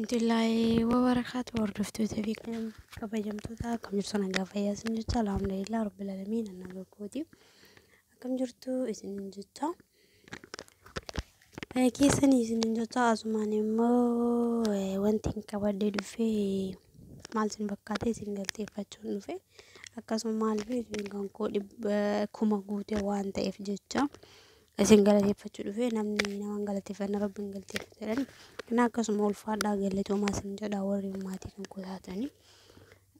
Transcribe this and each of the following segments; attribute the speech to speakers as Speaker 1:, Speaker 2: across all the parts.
Speaker 1: Warahmatullaahi wabarakaatu. Hordoftoota fi kabajamtoota, akkam jirtu? Nagaa fayyaa isin jecha. Alhamdulillah rabbil aalamiin, anna gooti. Akkam jirtu isin jecha, keessanii isin jecha. Asumaan immoo wanti hin qabadhee dhufee maal isin fakkaate? Isin galteeffachuun dhufe. Akkasuma maaliif isin kan koo 1,000 guute waan ta'eef jecha isin galateeffachuu dhufe. Namni nama hin galateeffanne rabbi hin galateeffatu jedhani. Kana akkasuma ulfaadhaa, galatoomaa isin jedha. Warri maatii kan koo taatanii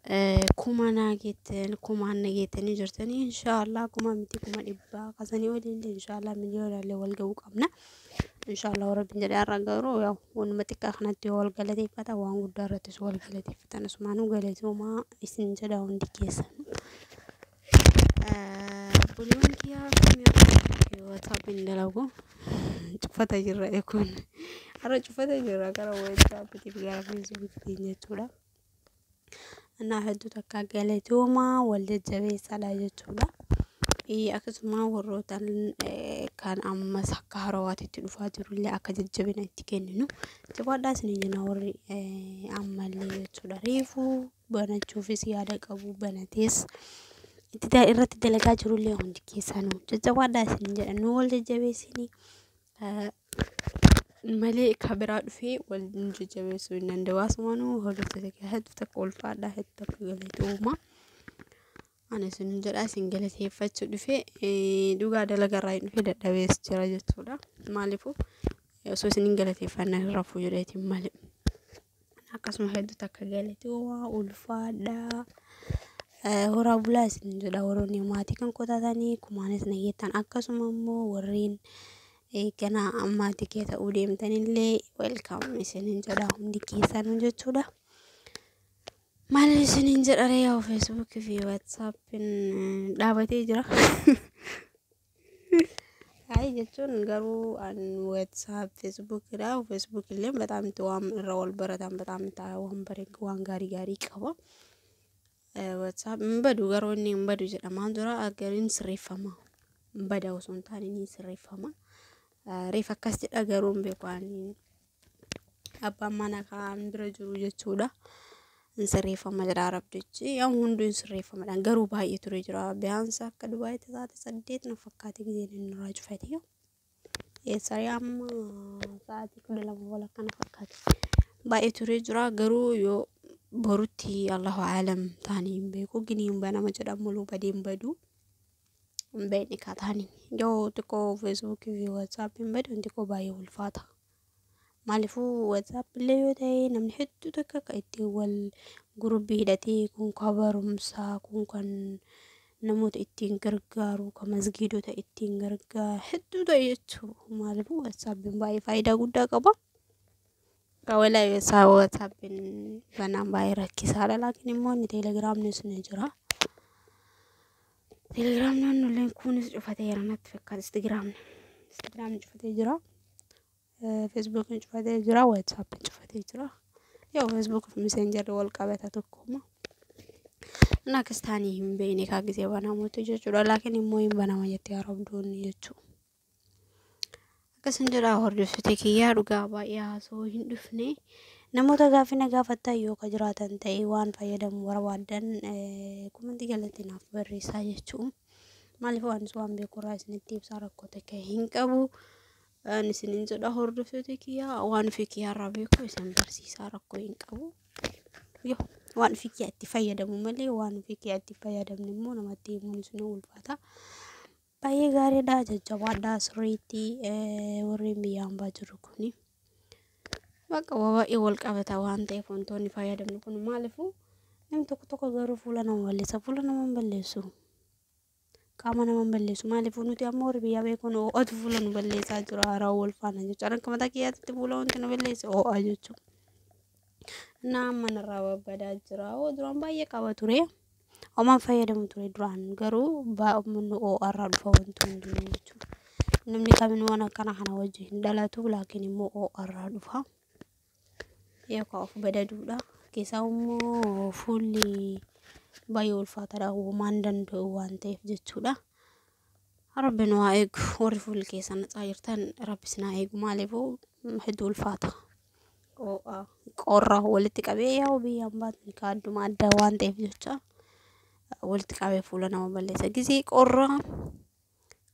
Speaker 1: 1,000 naa geettan, kumaan na geettanii jirtanii, inshaallah 1,000 miti, 100,000 akkasanii oliillee, inshaallah miliyoonaallee wal ga'uu qabna. Inshaallah rabbiin jedhee. Har'a garuu yaa wanuma xiqqaa kanatti yoo wal galateeffata, waan guddaa irrattis wal galateeffatan. Asumaanuu galatoomaa isin jedha hundi keessan. Obboleewwan kiyyaa, WhatsAppiin dalagu cufata jirra. Kun har'a cufata jirra gara WhatsAppiitiif gara Facebookiitiin jechuudha. Innaa hedduu takka galatoomaa, wal jajjabeessaadha jechuudha. Akkasuma warroota kan ammas akka harawaatitti dhufaa jirullee akka jajjabina itti kenninu jabaadhaa isin jenna, warri ammallee jechuudha. Reefuu banachuufis yaada qabu, banatees itti irratti dalagaa jirullee, hundi keessanuu jajjabaadhaa isin jedha. Nu wal jajjabeessinii malee ka biraa dhufee wal nu jajjabeessuu hin danda'u. Asumaanuu hordoftoota kiyya, hedduu takka ulfaadhaa, hedduu takka galatoomaa. Ani isin jedha, isin galateeffachuu dhufe. Dhugaa dalagarraa hin dhufe, dadhabees jira jechuudha. Maaliifuu osoo isin hin galateeffanne hin rafuu jedheetiin malee. Akkasuma hedduu takka galatoomaa, ulfaadhaa. Horaa bulaa isin jedha, warroonni maatii kan koo taatanii kumaanis na geettan, akkasuma immoo warreen ganaa maatii kee ta'uu deemtanillee welcome isinin jedha hundi keessanuu jechuudha. Maal isinin jedha ree? Yaa Facebookii fi WhatsAppiin dhaabatee jira. Ay jechuun garuu an WhatsApp, Facebookidha. Facebook illee በጣም waan irra wal baratan, በጣም waan bareedu, waan gaarii gaarii qaba. WhatsApp hin badu, garuu inni hin badu jedhamaa jira. Gariin sirreeffama. Hin bada osoo hin taane ni sirreeffama. Reef akkas jedha, garuu hin beeku ani, abbaan mana kan bira jiru jechuudha. Hin sirreeffama jedha rabdichi. Yaa hunduu hin sirreeffamadha. Garuu baay'ee ture jira. Biyaansa akka Dubaayitti taate 8 na fakkaate giseen inni irraa cufate. Eessaree amma sa'aatii 12 walakkaa na fakkaate. Baay'ee ture jira, garuu yoo borutti Allahu aalam taanii hin beeku. Gini hin banama jedhamu, badee hin badu. Hin beekne kaa taanii. Yoo xiqqoo Facebookii fi WhatsAppiin badu xiqqoo baay'ee ulfaata. Maaliifuu WhatsApp illee yoo ta'e namni hedduu takka akka ittiin wal gurubii hidhatee, kun kan barumsaa, kun kan namoota ittiin gargaaru, kan masgiidota ittiin gargaaru hedduu ta'e jechuudha. Maaliifuu WhatsAppiin baay'ee faayidaa guddaa qaba. Walaa isaa WhatsAppiin banaan baay'ee rakkisaadha. Laakiin immoo inni Telegramnis ni jira. Telegramni illee kunis cufateera natti fakkaata. Instagramni. Instagramni cufatee jira. Facebookiin cufatee jira. WhatsAppiin cufatee jira. Yoo Facebook fi Messengerri wal qabata tokkoma. እና akkas ta'anii hin beekne kaa gisee banamuutu jechuudha. Laakiin immoo hin banama jettee haaromdoonni jechuudha. Akkasin jedha hordoftoota kiyyaa, dhugaa baay'ee haasa'uu hin dhufne. Namoota gaaffii na gaafattan yoo ka jiraatan ta'e, waan fayyadamu barbaaddan, commentii jalatti naaf barreessaa jechuudha. Maaliif waanis waan beekurraa isinitti ibsaa, rakkoo takka hin qabu. Ani isinin jedha hordoftoota kiyyaa, waan ofii kiyyaarraa beeku isin barsiisaa, rakkoo hin qabu. Yoo waan ofii kiyyaa itti fayyadamu malee, waan ofii kiyyaa itti fayyadamne immoo namatti himuun isin ulfaata. Baay'ee gaariidha, jajjabaadha sirriitti warreen biyya hambaa jiru kuni. Bakka waa baay'ee wal qabata waan ta'eef wantoonni fayyadamnu kun. Maaliifuu namni tokko tokko garuu fuula nama balleessa, fuula nama hin balleessu. Qaama nama hin balleessu. Maaliifuu nuti ammoo warri biyyaa beekuun ho'atu fuula nu balleessaa jira, haaraa wal faana jechuudha. Akka mataa kiyyaatti fuula wanti nu balleesse ho'a jechuudha. Innaa amma narraa babbadaa jira. Hoo duraan baay'ee qaba ture. Homaan fayyadamu ture duraan, garuu baay'ee ho'arraa dhufa wanti hundinuu jechuudha. Namni kamiin waan akkana kana wajjin hin dhalatu, laakiin immoo ho'arraa dhufa. Yookaan of badaduudha. Keessaa immoo fuulli baay'ee ulfaataadha, homaan danda'u waan ta'eef jechuudha. Rabbi nu haa eegu. Warri fuulli keessan natsaa jirtan, rabbi isin haa eegu. Maaliifuu hedduu ulfaata. ho'a qorra walitti qabee yaa'u biyyaan baatan ka adduma adda waan ta'eef jecha walitti qabee fuula nama balleessa. Gisee qorra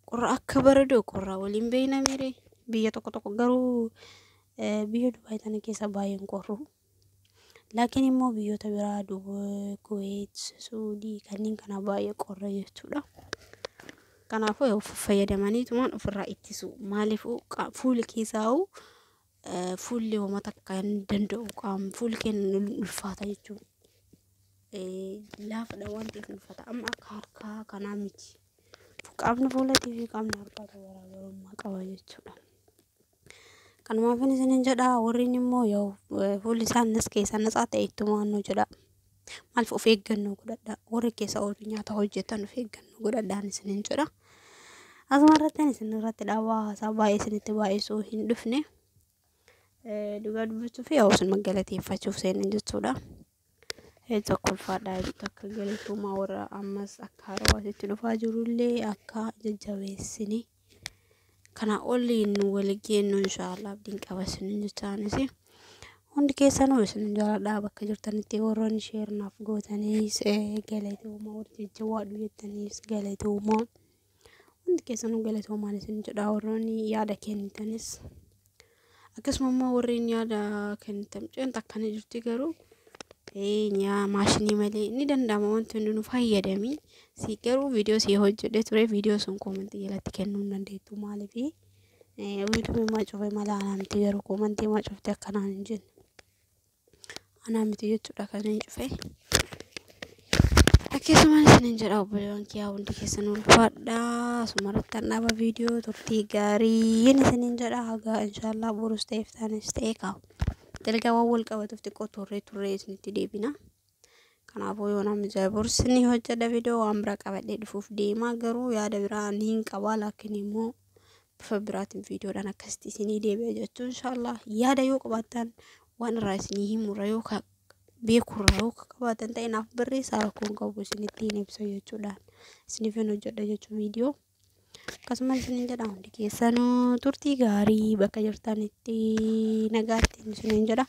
Speaker 1: qorra akka baradoo qorra waliin beeyna miire biyya tokko tokko garuu biyya Dubaay tana keessa baay'een qorru. Laakiin immoo biyyoota biraa Kuweet, Suudii kanneen kana baay'ee qorra jechuudha. Kanaafuu of fayyadamaniitumaan ofirraa ittisu. Maaliif fuuli keessaa'u fuulli homaa takka hin danda'u qaama fuulli keenya ulfaata jechuudha. Laafadha waan ta'eef ulfaata. Amma akka harkaa kanaa miti. Qaamni fuulatii fi qaamni harkaa garaagarummaa qaba jechuudha. Kanumaafin isinin jedha warreen immoo yoo fuulli isaanis keessa natsaa ta'e ittumaan nu jedha. Maaliif of eeggannoo godhadha. Warri keessa oolu nyaata hojjetan of eeggannoo godhadhaan isinin jedha. Asuma irratti isin irratti dhaabaa haasaa baay'ee isinitti baay'isuu hin dhufne. Dhugaa dubbachuuf yaa isin galateeffachuuf seenan jechuudha. Hedduu akka ulfaadhaa hedduu akka galatoomaa warra ammas akka haarawaatti dhufaa jirullee akka jajjabeessini. Kana oliin wal geenyu inshaallah abdiin qaba isinin jechaanis. Hundi keessanuu isin jaaladha bakka jirtanitti warroonni share naaf gootaniis galatoomaa warri jajjabaadhu jettaniis galatoomaa. Hundi keessanuu galatoomaan isin jedha warroonni yaada kennitanis. Akkasuma immoo warreen yaada kennitan mucaan akkana jirti garuu maashinii malee ni danda'ama wanti hundi nu fayyadami. Si garuu viidiyoo si hojjedhee ture viidiyoo sun koomentii jalatti kennuu hin dandeettu maaliif yuutuubii maa cufe mala anaa miti garuu koomentii maa cufte akkanaan hin jenne. Anaa miti jechuudha kan hin cufe. Akkasumas isinin jedha obboleewwan kiyyaa hundi keessan ulfaadha. Asuma irratti dhaaba viidiyoo turtii gaariin isinin jedha haga inshaallah borus ta'eef taanis ta'e kaa'u. Dalagaa waan wal qabatuuf xiqqoo turree turree isinitti deebina. Kanaafuu yoo namni borus ni hojjedha viidiyoo waan biraa qabadhee dhufuuf deema garuu yaada biraa ni hin qaba laakiin immoo bifa biraatiin viidiyoodhaan akkasitti isinii deebi'a jechuun inshaallah yaada yoo qabaattan waan irraa isinii himurra yoo beekurraa yoo qabaatan ta'e naaf barreessaa rakkoon qabu isinitti hin ibsa jechuudhaan isiniif hin hojjedha jechuu viidiyoo. Akkasumas isinin jedha hundi keessanuu turtii gaarii bakka jirtanitti nagaatti isinin jedha.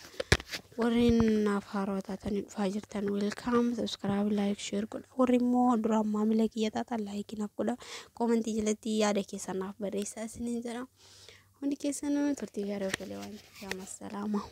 Speaker 1: Warreen naaf haarawaa taatanii dhufaa jirtan welcome subscribe like share godha. Warri immoo duraan maamila kiyya taatan like naaf godha. Koomentii jalatti yaada keessan naaf barreessaa isinin jedha. Hundi keessanuu turtii gaarii obboleewwan kiyyaa massalaama.